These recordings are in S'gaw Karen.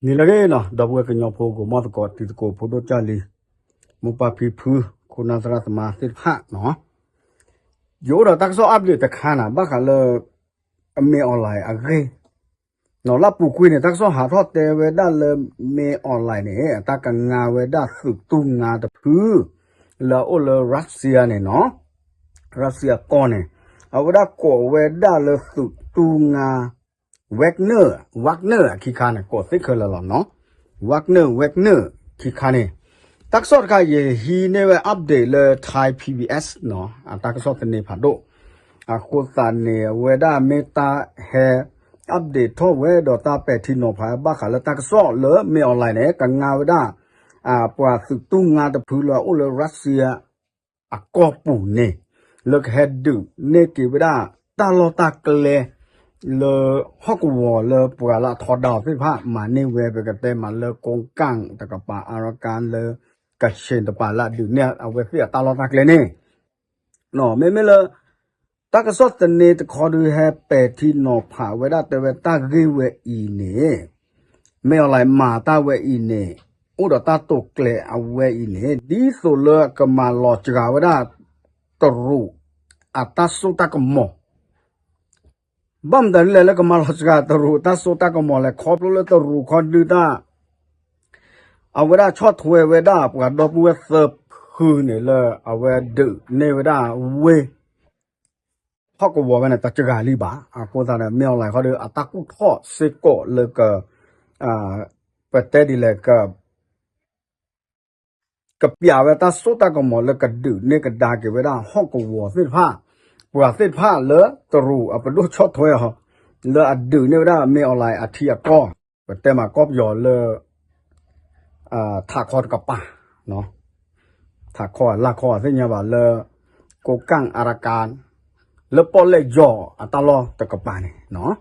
နံၤလၢအဂ့ၤနီၤ ဒီပုၢ်ဝဲၢ်ကညီဖိ ဂီၤမီၢ်သကိး တံၤသကိး ဖိဒိၣ်ကၢ်လံၤ မိၢ်ပၢ်ဖံဖု ခိၣ်နၢ်သရၣ်သမါသ့ၣ်တဖၣ်နီၤ, ယအိၣ်ဒီးတၢ်ကစီၣ် update တခါန့ၣ် ဘၣ်ဃးလၢ အမ့ၢ် online အဂ့ၢ် နီၤ လၢအပူၤကွံာ်န့ၣ် တၢ်ကစီၣ်ဟးထီၣ်တဲဝဲဒၣ်လၢ မ့ၢ် online န့ၣ် အတၢ်ကငါဝဲဒၣ်သုးတူၢ်ငါတဖု လၢအအိၣ်လၢ Russia န့ၣ်နီၤ, Russia ကီၢ်န့ၣ် အဝဲဒၣ်ကိးဝဲဒၣ်လၢသုးတူၢ်ငါ Wagner, Wagner အခံခါန့ၣ် ကိးသ့ခဲလၢာ်လီၤနီၤ, Wagner, Wagner ခံခါန့ၣ် တၢ်ကစီၣ်တခါ ယဟံးန့ၢ်ဝဲ update လၢ Thai PBS နီၤ အတၢ်ကစီၣ်သန့ဖးဒိၣ် အဃိသတးန့ၣ် အဝဲဒၣ်မ့ၢ်တၢ်ဟဲ update ထီၣ်ဝဲဒီးတၢ်ပဲာ်ထံနီၤဖး ဘၣ်ဃးလၢတၢ်ကစီၣ်လၢ မ့ၢ် online န့ၣ် ကငါဝဲဒၣ် ပှၤသုးတူၢ်ငါတဖုလၢအအိၣ်လၢ Russia အကီၢ်ပူၤန့ၣ် လၢကဟဲဒုးန့ၢ်က့ၤဝဲဒၣ် တၢ်လီၢ်တၢ်ကျဲ လၢဟီၣ်ကဝီၤလၢပှၤလၢအထီဒါအီၤသ့ၣ်တဖၣ် မၤန့ၢ်ဝဲ ပကတဲမးလၢ ကိကၣ်တကပၤ အရကၣ် လၢကဆ့ၣ်တကပၤ လၢအဒုးန့ၢ်အဝဲသ့ၣ်အတၢ်လီၢ်တၢ်ကျဲန့ၣ် မ့မ့ၢ်လၢ တၢ်ကစီၣ်သန့တခီဒုး ဟဲပဲာ်ထံနီၤဖးဝဲဒၣ် တဲဝဲတၢ်ဂ့ၢ်ဝဲအံၤန့ၣ် မ့ၢ် online မၤတၢ်ဝဲအံၤန့ၣ် အိၣ်ဒီးတၢ်တိာ်ကျဲၤအဝဲအံၤန့ၣ် ဒ်သိးလၢကမၤလီၤစှၤဝဲဒၣ် တရူးအတၢ်စိတၢ်ကမီၤ ဘၣ်မတၤဒ်လဲၣ်လၢကမၤလီၤစှၤတရူးတၢ်စိတၢ်ကမီၤလဲၣ်, ခီဖျိလၢတရူးခီဒုးတၢ် အဝဲဒၣ်ဆီၣ်ထွဲဝဲဒၣ်ပှၤဒီပုၢ်ဝဲၢ်သၢဖုန့ၣ်လၢ အဝဲဒုးန့ၢ်ဝဲဒၣ်ဝ့ၢ် ဟီၣ်ကဝီၤဝဲန့ၣ် တစှၤလံဘၣ်. အဃိသတးန့ၣ် မ့ၢ် online ခီဒုး အတၢ်ကူၣ်ထီၣ်စ့ၢ်ကီးလၢက ပတဲဒ်လဲၣ် ကပျးဝဲတၢ်စိတၢ်ကမီၤလၢကဒုးန့ၢ်ကဒါက့ၤဝဲဒၣ်ဟီၣ်ကဝီၤသ့ၣ်တဖၣ်, ပှၤသ့ၣ်တဖၣ်လၢတရူးအပဒိၣ်ဆီၣ်ထွဲအီၤ, လၢအဒုးန့ၢ်ဝဲဒၣ် မ့ၢ် online အထံအကီၢ်, ပတဲမးကီၢ်ပယီၤလၢ ထးခီတကပၤ, ထးခီအလၢ်ခီအသ့ၣ်ညါဘၣ်လၢ ကိကၣ်အရကၣ် လၢပီၣ်လဲၣ်ယီၤအတၢ်လီၢ်တကပၤန့ၣ်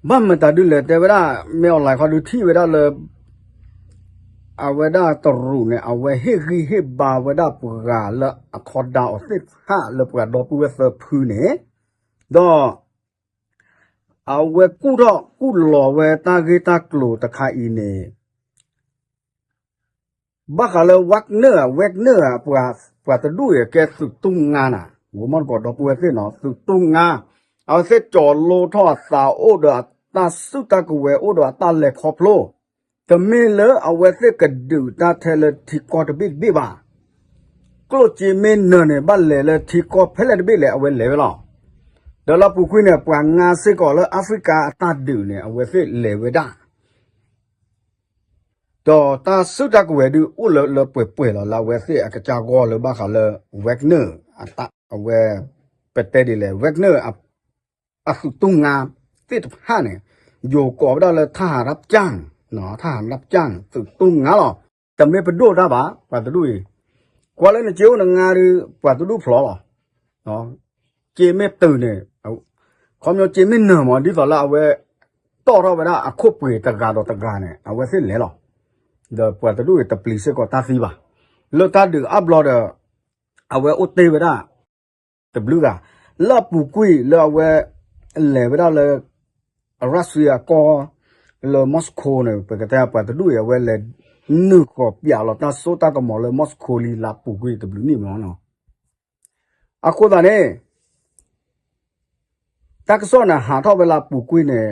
ဘၣ်မတၤဒ်လဲၣ် တဲဝဲဒၣ် မ့ၢ် online ခီဒုးထံၣ်ဝဲဒၣ်လၢ အဝဲဒၣ်တရူးန့ၣ် အဝဲဟ့ၣ်ဂံၢ်ဟ့ၣ်ဘါဝဲဒၣ်ပှၤလၢအထီဒါအီၤသ့ၣ်တဖၣ်လၢပှၤဒီပုၢ်ဝဲၢ်သၢဖုန့ၣ်, ဒီး အဝဲကူၣ်ထီၣ်ကူၣ်လီၤဝဲတၢ်ဂ့ၢ်တၢ်ကျိၤတခါအံၤန့ၣ် ဘၣ်ဃးလၢ Wagner ဧါ Wagner ဧါ ပှၤတဒူၣ်အံၤကဲသုးတူၢ်ငါနၤ, ဂီၤမီၢ်သကိးဒီပုၢ်ဝဲၢ်သ့ၣ်နီၤ သုးတူၢ်ငါ, အဝဲသ့ၣ်ကၠီၤလိထီၣ်အသးအိၣ်ဒီးအတၢ်စုတၢ်ကဝဲၤအိၣ်ဒီးအတၢ်လဲၤခီဖျိ, တမ့ၢ်လၢအဝဲသ့ၣ်ကဒုးတၢ်ထဲလၢထံကီၢ်တဘ့ၣ်တဘ့ၣ်ဘၣ်. ကျိၣ်စ့မ့ၢ်နၢၤန့ၣ် ဘၣ်လဲၤလၢထံကီၢ်ဖဲလဲၣ်တဘ့ၣ်လဲၣ် အဝဲလဲၤဝဲလီၤ. ဒီးလၢအပူၤကွံာ်န့ၣ် ပှၤငါစ့ၢ်ကီးလၢ Africa အတၢ်ဒုးန့ၣ် အဝဲသ့ၣ်လဲၤဝဲဒၣ် ဒီးတၢ်စုတၢ်ကဝဲၤဒုးအိၣ်လၢလၢပှဲၤပှဲၤလီၤ လၢအဝဲသ့ၣ်အကစၢ်ဂီၢ်လၢဘၣ်ဃးလၢ Wagner အဝဲ ပတဲဒ်လဲၣ် Wagner အသုးတူၢ်ငါသ့ၣ်တဖၣ်န့ၣ် ယိၤကိးဝဲဒၣ်လၢ ထၣ်ဟးရၣ်ပကၠၣ်, ထၣ်ဟးရၣ်ပကၠၣ် သုးတူၢ်ငါလီၤ. တမ့ၢ်ပဒိၣ်တၢ်ဘၣ် ပှၤတဒူၣ်အံၤ, ကွၢ်လၢနစ့အိၣ်နငါဒုး ပှၤတဒူၣ်ဖျိးလီၤ. စ့မ့ၢ်တုၤန့ၣ် ခီပညီစ့မ့ၢ်နၢၤမး ဒ်သိးလၢအဝဲ တီၣ်ထီၣ်ဝဲဒၣ်အခိၣ်ပှ့ၤတဂၤဒီးတဂၤန့ၣ် အဝဲသ့ၣ်လဲၤလီၤ. ဒီးပှၤတဒူၣ်အံၤတပျံၤစ့ၢ်ကီးတၢ်သံဘၣ်. လၢတၢ်ဒုးအါဘျီဒီး အဝဲအိၣ်တ့ၢ်ဝဲဒၣ် တဘျုးဂၤ လၢအပူၤကွံာ်လၢအဝဲ လဲၤဝဲဒၣ်လၢ Russia အကီၢ် လၢ Moscow န့ၣ် ပကတဲပှၤတဒူၣ်အံၤ အဝဲလဲၤ နုာ်ဃီၤပျးလီၤတၢ်စိတၢ်ကမီၤလၢ Moscow လံလၢအပူၤကွံာ်တဘျုးနံၣ်မးနီၤ. အဃိသတးန့ၣ် တၢ်ကစီၣ်န့ၣ် ဟးထီၣ်ဝဲလၢအပူၤကွံာ်န့ၣ်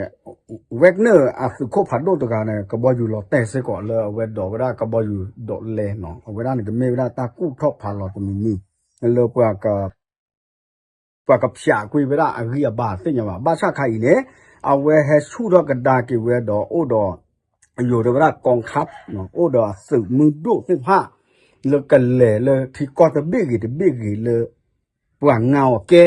Wagner အသုးခိၣ်ဖးဒိၣ်တဂၤန့ၣ် ကဘီယူၤလီၤတဲာ်စ့ၢ်ကီးလၢအဝဲဒိးဝဲဒၣ်ကဘီယူၤဒိးလဲနီၤ အဝဲဒၣ်န့ၣ်ကမ့ၢ်ဝဲဒၣ်တၢ်ကူၣ်ထီၣ်ဖးလီၤတမံၤမံၤ လၢ ပှၤကဖျးကွံာ်ဝဲဒၣ်အဂံၢ်အဘါသ့ၣ်ညါဘၣ်. ဘၣ်ဆၣ်ခါအံၤန့ၣ် အဝဲဟဲဆူၣ်ထီၣ်ကဒါက့ၤဝဲဒီးအိၣ်ဒီး ယိၤတဲဝဲဒၣ် กองทัพ အိၣ်ဒီးအသုးမုၢ်ဒိၣ်သ့ၣ်တဖၣ် လၢကလဲၤလၢထံကီၢ်တဘ့ၣ်ဂ့ၤတဘ့ၣ်ဂ့ၤလၢ ပှၤငါအီၤကဲ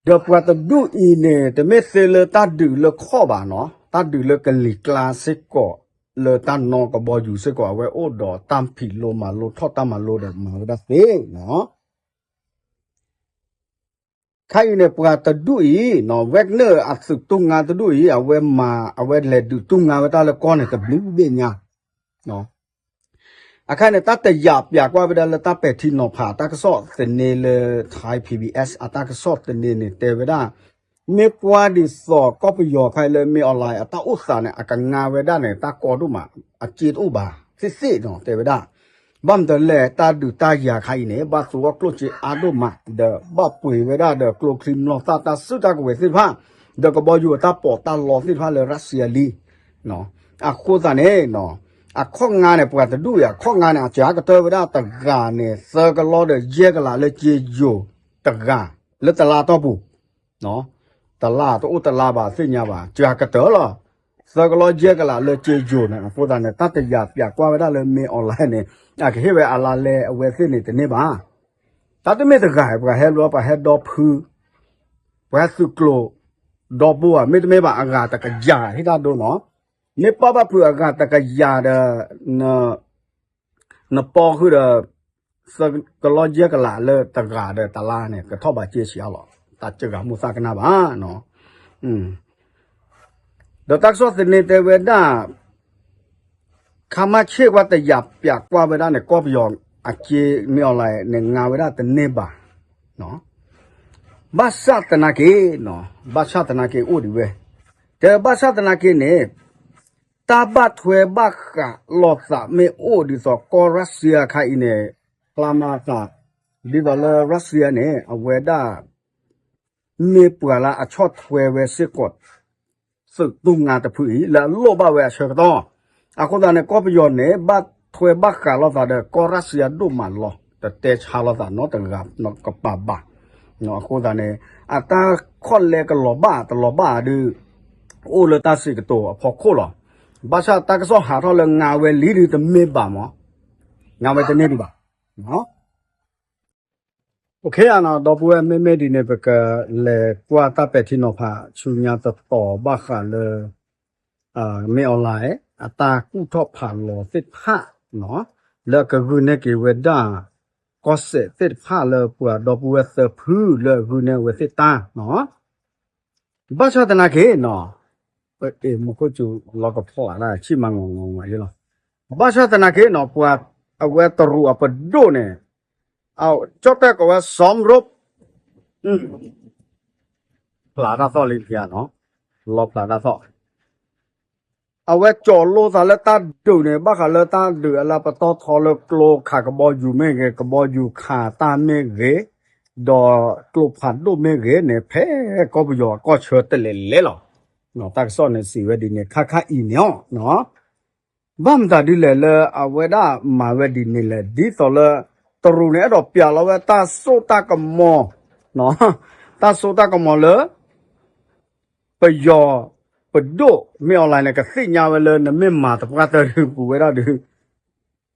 ဒီးပှၤတဒူၣ်အံၤန့ၣ် တမ့ၢ်သ့လၢတၢ်ဒုးလၢခီၣ်ဘၣ်နီၤ, တၢ်ဒုးလၢကလံၤကျါစ့ၢ်ကီး လၢတၢ်နီကဘီယူၤစ့ၢ်ကီး အဝဲအိၣ်ဒီးတၢ်ဖံးလိမၤလိထီၣ်တၢ်မၤလိဒီးမၤဝဲဒၣ်သ့နီၤ. ခါအံၤန့ၣ် ပှၤတဒူၣ်အံၤနီၤ Wagner အသုးတူၢ်ငါတဒူၣ်အံၤ အဝဲမၤ အဝဲလဲၤဒုးတူၢ်ငါဝဲတၢ်လၢကီၢ်န့ၣ် တဘျုးဘ့ၣ်ညါ အခါန့ၣ် တၢ်တယာ်ပျးကွၢ်ဝဲဒၣ်လၢတၢ်ပဲာ်ထံနီၤဖး တၢ်ကစီၣ်သန့လၢ Thai PBS အတၢ်ကစီၣ်သန့န့ၣ် တဲဝဲဒၣ် မ့ၢ်ကွၢ်ဒ်သိးကီၢ်ပယီၤခါအံၤလၢ မင်းအောင်လှိုင် အတၢ်အိၣ်သးန့ၣ် အကငါဝဲဒၣ်န့ၣ် တၢ်ကီဒိၣ်မး အစ့တအိၣ်ဘၣ် သ့ၣ်သ့ၣ်နီၤ တဲဝဲဒၣ်. ဘၣ်မတၤလဲၣ် တၢ်ဒုးတၢ်ယၤခါအံၤန့ၣ် ဘၣ်သူအီၤကျိၣ်စ့အါဒိၣ်မး ဒီးဘၣ်ပှ့ၤဝဲဒၣ်ဒီးကျိချံမျိာ်သၣ် တၢ်စုတၢ်ကဝဲၤသ့ၣ်တဖၣ် ဒီးကဘီယူၤအတၢ်ပီးတၢ်လီသ့ၣ်တဖၣ်လၢ Russia လံ အဃိသတးန့ၣ် အခီၣ်ငါန့ၣ် ပှၤတဒူၣ်အံၤ အခီၣ်ငါန့ၣ် အစှၤကတၢၢ်ဝဲဒၣ်တဂၤန့ၣ် သၢကလီဒီးယဲၢ်ကလးလၢကၠ့ယိၤတဂၤ လၢတလါတီၢ်ပူၤ တလါတအိၣ်တလါဘၣ်သ့ၣ်ညါဘၣ် စှၤကတၢၢ်လီၤ. သၢကလီယဲၢ်ကလးလၢကၠ့ယိၤန့ၣ် အဃိသတးန့ၣ် တၢ်တယာ်ပၠးကွၢ်ဝဲဒၣ်လၢ မင်းအောင်လှိုင် န့ၣ် အကဟ့ၣ်ဝဲအလါလဲအဝဲသ့ၣ်န့ၣ်တန့ၢ်ဘၣ်. တၢ်တမ့ၢ်တဂၤ ပှၤဟဲဘျီ ပှၤဟဲဒီဖု ပှၤဟဲသုးကျိၤ ဒီဘိဧါ မ့တမ့ၢ်ဘၣ် အဂၤတကယၤဟ့ၣ်တၢ်ဒိနီၤ. မ့ၢ်ပာ်ဘၣ်ဖုးအဂၤတကယၤဒီး နပီဃုာ်ဒီး သၢကလီယဲၢ်ကလးလၢတဂၤဒီးတလါန့ၣ် ကထီၣ်ဘးကၠ့ဆံးအါလီၤ. တၢ်စှၤဂၤမိၢ်သၣ်ကနၣ်ဘၣ် ဒီးတၢ်ကစီၣ်သန့တဲဝဲဒၣ် ခါမါဆ့ၣ်ကွၢ်တယာ်ပၠးကွၢ်ဝဲဒၣ်န့ၣ် ကီၢ်ပယီၤအကၠ့ မင်းအောင်လှိုင် န့ၣ် ငါဝဲဒၣ်တန့ၢ်ဘၣ်. ဘၣ်ဆၣ်သနာ်က့ ဘၣ်ဆၣ်သနာ်က့အိၣ်ဒံးဝဲ တဲဘၣ်ဆၣ်သနာ်က့န့ၣ် တၢ်ဘၣ်ထွဲဘၣ်ဃးလိာ်သးမ့ၢ်အိၣ်ဒ်သိးကီၢ် Russia ခါအံၤန့ၣ် ဖျါမၤသး ဒ်သိးလၢ Russia န့ၣ် အဝဲဒၣ် မ့ၢ်ပှၤလၢအဆီၣ်ထွဲဝဲစ့ၢ်ကီး သုးတူၢ်ငါတဖုအံၤ လၢအလိၣ်ဘၣ်ဝဲအဆၢကတီၢ်. အဃိသတးန့ၣ် ကီၢ်ပယီၤန့ၣ် ဘၣ်ထွဲဘၣ်ဃးလိာ်သးဒီးကီၢ် Russia ဒိၣ်မးလီၤ. တတဲဆါလိာ်သးနီတဂၤကပၤဘၣ်. အဃိသတးန့ၣ် အတၢ်ခီၣ်လဲကလီၤဘၣ်တလီၤဘၣ်ဒုး အိၣ်လၢတၢ်စံးကတိၤအဖီခိၣ်လီၤ. ဘၣ်ဆၣ်တၢ်ကစီၣ်ဟးထီၣ်လၢငါဝဲလံဒုးတမ့ၢ်ဘၣ်မး, ငါဝဲတန့ၢ်ဒံးဘၣ်. အိၣ်ခ့နီၤ ဒီပုၢ်ဝဲၢ် မ့မ့ၢ်ဒ်န့ၣ် ပကလဲၤကွၢ်တၢ်ပဲာ်ထံနီၤဖးဆူညါတတီၤဘၣ်ဃးလၢ မင်းအောင်လှိုင် အတၢ်ကူၣ်ထီၣ်ဖးလီၤသ့ၣ်တဖၣ် လၢအကဂုာ်န့ၢ်က့ၤဝဲဒၣ် ကီၢ်စဲၣ်သ့ၣ်တဖၣ်လၢပှၤဒီပုၢ်ဝဲၢ်သၢဖုလၢအဂုာ်န့ၢ်ဝဲသ့ၣ်တၢ် ဘၣ်ဆၣ်သနာ်က့နီၤ, မူခိၣ်စူၤလီၤကဖီၣ်လၢဆံၣ်မၤငီၤငီၤလီၤ. ဘၣ်ဆၣ်သနာ်က့နီၤ ပှၤအဝဲတရူးအပဒိၣ်န့ၣ် ကၠီၣ်တဲၣ်ကိးဝဲ စီမရုပ် ဖျါတၢ်သီၣ်လံနီၤ, လီၤဖျါတၢ်သီၣ် အဝဲကၠီၤလိသးလၢတၢ်ဒုးန့ၣ် ဘၣ်ဃးလၢတၢ်ဒုးအလၢပတီၢ်ထီလၢကျိခးကဘီယူၤမ့ၢ်ဂ့ၤ, ကဘီယူၤခးတၢ်မ့ၢ်ဂ့ၤ, ဒီးကျိဖးဒိၣ်မ့ၢ်ဂ့ၤန့ၣ် ဖဲကီၢ်ပယီၤအကီၢ်ဆၢတလဲၤလဲၤလီၤ. တၢ်ကစီၣ်န့ၣ်စံးဝဲဒ်န့ၣ် ခါခါအံၤန့ၣ်အီၤ ဘၣ်မတၤဒ်လဲၣ်လၢအဝဲဒၣ်မၤဝဲဒ်န့ၣ်လဲၣ်, ဒ်သိးလၢ တရူးန့ၣ် အဲၣ်ဒိးပျးလီၤဝဲတၢ်စိတၢ်ကမီၤ, တၢ်စိတၢ်ကမီၤလၢ ပယီၤပဒိၣ် မင်းအောင်လှိုင် န့ၣ် ကသ့ၣ်ညါဝဲလၢနမ့ၢ်မၤသပှၢ်တၢၢ်ဒုး ပဝဲဒၣ်ဒုး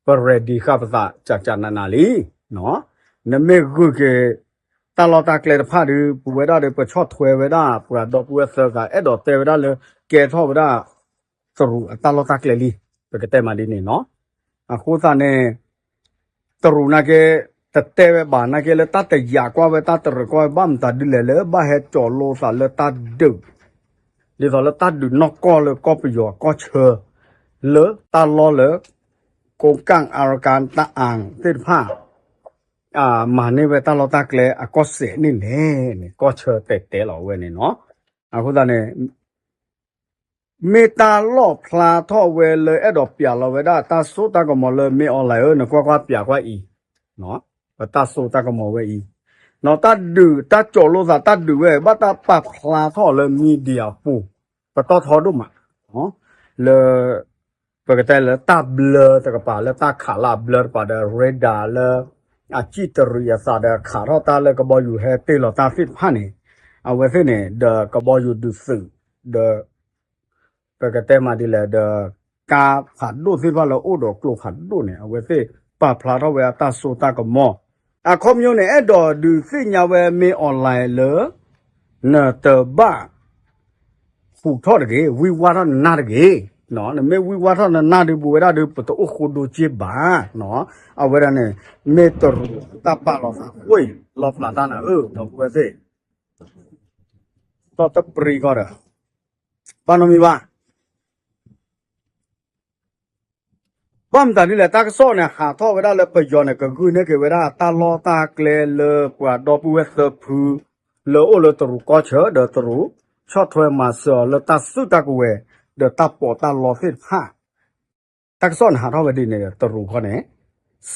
ပreadyဃာ်ပသး ကကနးနးလံ. နမ့ၢ်ဂုာ်က့ၤ တၢ်လီၢ်တၢ်ကျဲတဖၣ်ဒုး ပဝဲဒၣ်ဒီး ပဆီၣ်ထွဲဝဲဒၣ် ပှၤဒီပုၢ်ဝဲၢ်သၢဂၤ အဲၣ်ဒိးတဲဝဲဒၣ်လၢ ကဲထီၣ်ဝဲဒၣ် တရူးအတၢ်လီၢ်တၢ်ကျဲလံ. ပကတဲမးဒ်န့ၣ်နီၤ. အဃိသတးန့ၣ် တရူးနာ်က့ တတဲဝဲဘၣ်နာ်က့ လၢတၢ်တယာ်ကွၢ်ဝဲ တၢ်တရၢကွၢ်ဝဲ ဘၣ်မတၤဒ်လဲၣ်လၢ ဘၣ်ဟဲကၠီၤလိသးလၢတၢ်ဒုး ဒ်သိးလၢတၢ်ဒုးနီၢ်ကီၢ်လၢကီၢ်ပယီၤအကီၢ်ဆၢ လၢတၢ်လီၢ်လၢ ကိးကၣ် အါရကၣ် တအၣ်သ့ၣ်တဖၣ် မၤန့ၢ်ဝဲတၢ်လီၢ်တၢ်ကျဲအကီၢ်စဲၣ်န့ၣ်လဲၣ်န့ၣ် ကီၢ်ဆၢတဲာ်တဲာ်လီၤဝဲန့ၣ်နီၤ. အဃိသတးန့ၣ် မ့ၢ်တၢ်လီၣ်ဖျါထီၣ်ဝဲလၢအဲၣ်ဒိးပျးလီၤဝဲဒၣ်တၢ်စိတၢ်ကမီၤလၢ မင်းအောင်လှိုင် ဧၢ, နကွၢ်ကွၢ်ပျးကွၢ်အံၤ, ပတၢ်စိတၢ်ကမီၤဝဲအံၤ, နီၤ တၢ်ဒုးတၢ်ကၠီၤလိသးတၢ်ဒုးဝဲ ဘၣ်တၢ်ပာ်ဖျါထီၣ်လၢ media ပူၤ ပတီၢ်ထီဒိၣ်မး လၢ ပကတဲလၢတၢ်ဘျၢတကပၤ လၢတၢ်ခးလၢအဘျၢတကပၤဒီး radar လၢ အစံၣ်တရံးအသးဒီးခးထီၣ်တၢ်လၢကဘီယူၤဟဲတ့ၢ်လီၤတၢ်သ့ၣ်တဖၣ်န့ၣ် အဝဲသ့ၣ်န့ၣ် ဒီးကဘီယူၤဒုးသုး ဒီး ပကတဲမးဒ်လဲၣ်ဒီး ကါဖးဒိၣ်သ့ၣ်တဖၣ်လၢအိၣ်ဒီးကျိဖးဒိၣ်န့ၣ် အဝဲသ့ၣ်ပာ်ဖျါထီၣ်ဝဲအတၢ်စိတၢ်ကမီၤ အခီပညီန့ၣ် အဲၣ်ဒိးဒုးသ့ၣ်ညါဝဲ မင်းအောင်လှိုင် လၢ နတဘၣ် ဟူးထီၣ်တဂ့ၤ, ဝံဝါထီၣ်နနၢ်တဂ့ၤ. နမ့ၢ်ဝံဝါထီၣ်နနၢ်ဒုး ပဝဲဒၣ်ဒုး ပတအိၣ်ဃိဒိက့ဘၣ်. အဝဲဒၣ်န့ၣ် မ့ၢ်တရူးတၢ်ပာ်လီၤသးအဃိအံၤ လီၤဖျါတၢ်နၤဧၢ ဒီပုၢ်ဝဲၢ်သ့ၣ်, ဒီးတပြံကီၢ်ဒီး ဘၣ်နီတမံၤဘၣ်. ဘၣ်မတၤဒ်လဲၣ် တၢ်ကစီၣ်န့ၣ် ဟးထီၣ်ဝဲဒၣ်လၢပယီၤန့ၣ် ကဂုာ်န့ၢ်က့ၤဝဲဒၣ်တၢ်လီၢ်တၢ်ကျဲလၢပှၤဒီပုၢ်ဝဲၢ်သၢဖု လၢအိၣ်လၢတရူးကီၢ်ဆၢ ဒီးတရူးဆီၣ်ထွဲမၤစၢၤအီၤလၢတၢ်စုတၢ်ကဝဲၤ ဒီးတၢ်ပီးတၢ်လီသ့ၣ်တဖၣ် တၢ်ကစီၣ်န့ၣ်ဟးထီၣ်ဝဲဒ်န့ၣ်ဒီး တရူးခီန့ၣ်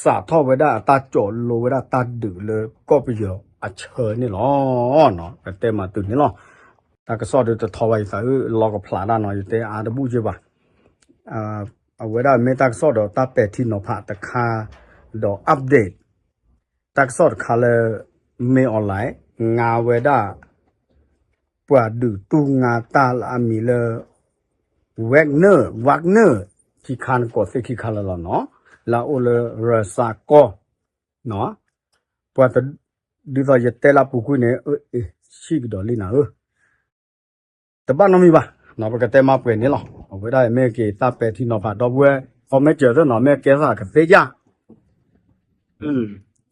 စးထီၣ်ဝဲဒၣ်အတၢ်ကၠီးလိဝဲဒၣ်တၢ်ဒုးလၢကီၢ်ပယီၤအဆၢန့ၣ်လီၤ. ကတဲမၤတုၤန့ၣ်လီၤ. တၢ်ကစီၣ်ဒုးတထီဝဲယသးအုးလီကဖျးတၢ်နီၤ ယတဲအါတဘူၣ်က့ဘၣ်. အဝဲဒၣ်မ့ၢ်တၢ်ကစီၣ်ဒီးတၢ်ပဲာ်ထံနီၤဖးတခါ ဒီး update တၢ်ကစီၣ်တခါလၢ မင်းအောင်လှိုင် ငါဝဲဒၣ် ပှၤဒုးတူၢ်ငါတၢ်လၢအမံၤလၢ Wagner Wagner ခံခါန့ၣ် ကီးသ့ၣ်ခံခါလၢာ်လီၤနီၤ လၢအအိၣ်လၢ Russia ကီၢ် ပှၤတ ဒ်သိးယတဲလၢပူၤကွံာ်န့ၣ် ဆံၣ်ကဒီးလံနၤဧၢ တဘၣ်နီတမံၤဘၣ် ပကတဲမၤပှဲၤန့ၣ်လီၤ. အဝဲဒၣ်မ့ၢ်က့ၤတၢ်ပဲာ်ထံနီၤဖးဒီပုၢ်ဝဲၢ် ခီမ့ၢ်စၢၤသ့ၣ်နီၤ မ့ၢ်ကဲသးကသ့ယၢ်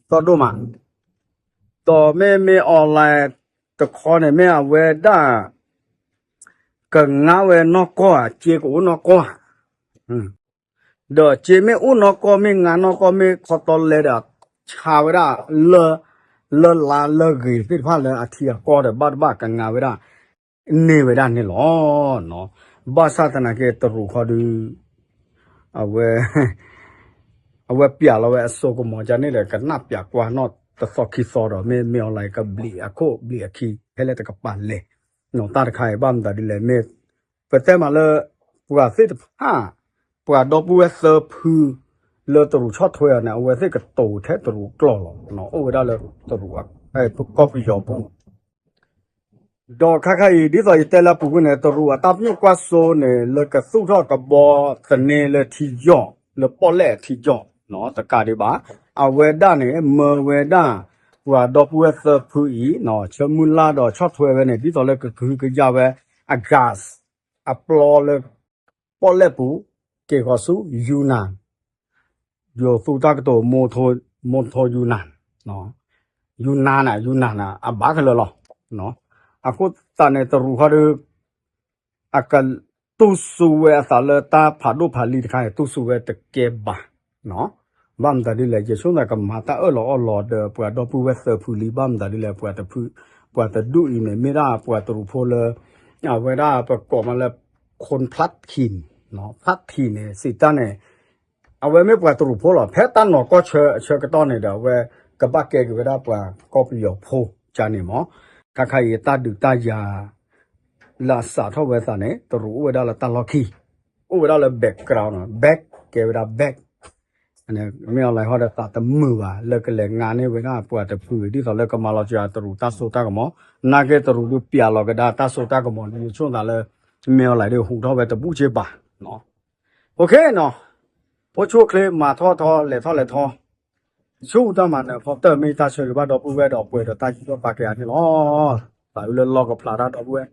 သီၣ်ဒိၣ်မး ဒီးမ့ၢ်မ့ၢ် online တခီန့ၣ် မ့ၢ်အဝဲဒၣ် ကငါဝဲနီၢ်ကီၢ်ဧါ စ့ကအိၣ်နီၢ်ကီၢ်ဧါ ဒီးစ့မ့ၢ်အိၣ်နီၢ်ကီၢ် မ့ၢ်ငါနီၢ်ကီၢ် မ့ၢ်ခီတီလဲဒီး ဆါဝဲဒၣ် လၢ လၢလါလၢဂ့ၤသ့ၣ်တဖၣ်လၢအထံအကီၢ်ဒီး ဘၣ်တဘၣ်ကငါဝဲဒၣ် န့ၢ်ဝဲဒၣ်န့ၣ်လီၤ. ဘၣ်ဆၣ်သနာ်က့တရူးခီဒုး အဝဲ အဝဲပျးလီၤဝဲအစိကမီၤကန့ၣ်ဒီး ကနၣ်ပျးကွၢ်နီၣ်တသီခံသီဒီး မ့ၢ်မ့ၢ် online ကဘျံးအခိၣ်ဘျံးအခံ ဖဲလဲၣ်တကပၤလဲၣ် တၢ်တခါအံၤဘၣ်မတၤဒ်လဲၣ် မ့ၢ် ပတဲမးလၢ ပှၤသ့ၣ်တဖၣ် ပှၤဒီပုၢ်ဝဲၢ်သၢဖု လၢတရူးဆီၣ်ထွဲအီၤန့ၣ် အဝဲသ့ၣ်ကတိၤထဲတရူးကျိာ်လီၤ. အိၣ်ဝဲဒၣ်လၢတရူး ကီၢ်ပယီၤပူၤ ဒီးခါခါအံၤ ဒ်သိးယတဲလၢအပူၤကွံာ်န့ၣ် တရူးအတၢ်ပညိၣ်ကွၢ်စိန့ၣ် လၢကသူၣ်ထီၣ်ကဘီသန့လၢထံယီၢ် လၢပီၣ်လဲၣ်အထံယီၢ် တကးဒံးဘၣ် အဝဲဒၣ်န့ၣ် မၢဝဲဒၣ် ပှၤဒီပုၢ်ဝဲၢ်သၢဖုအံၤ ဆၢမုၢ်လၢ်ဒီးဆီၣ်ထွဲဝဲန့ၣ် ဒ်သိးလၢကကဟုကယာ်ဝဲ အ gas အပျီလၢ ပီၣ်လဲၣ်ပူၤ က့ၤဃီၤဆူ ယူနန် ယိၤသူတၢ်ကတိၤ မိထိယူနန် ယူနန် ယူနန် အဘၣ်ခဲလၢာ်လီၤ. အဃိသတးန့ၣ် တရူးခီဒီး အကတူၢ်စူၤဝဲအသးလၢတၢ်ဖးဒိၣ်ဖးလံၤတခါန့ၣ် တူၢ်စူၤဝဲတကဲဘၣ်. ဘၣ်မတၤဒ်လဲၣ် ယဆိကမိၣ်ကမၤတၢ်အၢၣ်လီၤအီလီၤဒီးပှၤဒီပုၢ်ဝဲၢ်သၢဖုလံ ဘၣ်မတၤဒ်လဲၣ် ပှၤတဖု ပှၤတဒူၣ်အံၤန့ၣ် မ့ၢ်ဒၣ်ပှၤတရူးဖိလၢ အဝဲဒၣ်ပကိးမးလၢ คนพลัดถิ่น พลัดถิ่น န့ၣ် စံးတၢ်န့ၣ် အဝဲမ့ၢ်ပှၤတရူးဖိလီၤ. ဖဲတၢ်နီၤကီၢ်ဆၢအဆၢကတီၢ်န့ၣ်ဒီး အဝဲကဘၣ်ကဲက့ၤဝဲဒၣ်ပှၤကီၢ်ပယီၤဖိကန့ၣ်မး. ခါခါအံၤတၢ်ဒုးတၢ်ယၤ လၢအစးထီၣ်ဝဲသးန့ၣ် တရူးအိၣ်ဝဲဒၣ်လၢတၢ်လီၢ်ခံ အိၣ်ဝဲဒၣ်လၢ background နီၤ back ကဲဝဲဒၣ် back မ့ၢ်အီၤလၢဟီဒီးသးတမုာ်ဘၣ် လၢကလဲၤငါန့ၢ်ဝဲဒၣ်ပှၤတဖု ဒ်သိးလၢကမၤလီၤစှၤတရူးတၢ်စိတၢ်ကမီၤ နာ်က့တရူးဒုးပျးလီၤကဒါတၢ်စိတၢ်ကမီၤ ယဆိကမိၣ်သးလၢ မ့ၢ်အီၤလၢဒုးဟူးထီၣ်ဝဲတဘူၣ်က့ဘၣ် OK နီၤ ဖိဆူၣ်ချ့မၤထီၣ်ထီ လဲၤထီၣ်လဲၤထီ ဆူတၢ်မၤနၢၤဖီတၢၢ် မ့ၢ်တၢ်ဆၢဂ့ၤဘၣ်ဒီပုၢ်ဝဲၢ်ဒီးပှဲၤဒီးတၢ်ယူးယီၣ်ပာ်ကဲအါန့ၣ်လီၤ. သးအုးလၢလီကဖျးတၢ်ဒီပုၢ်ဝဲၢ်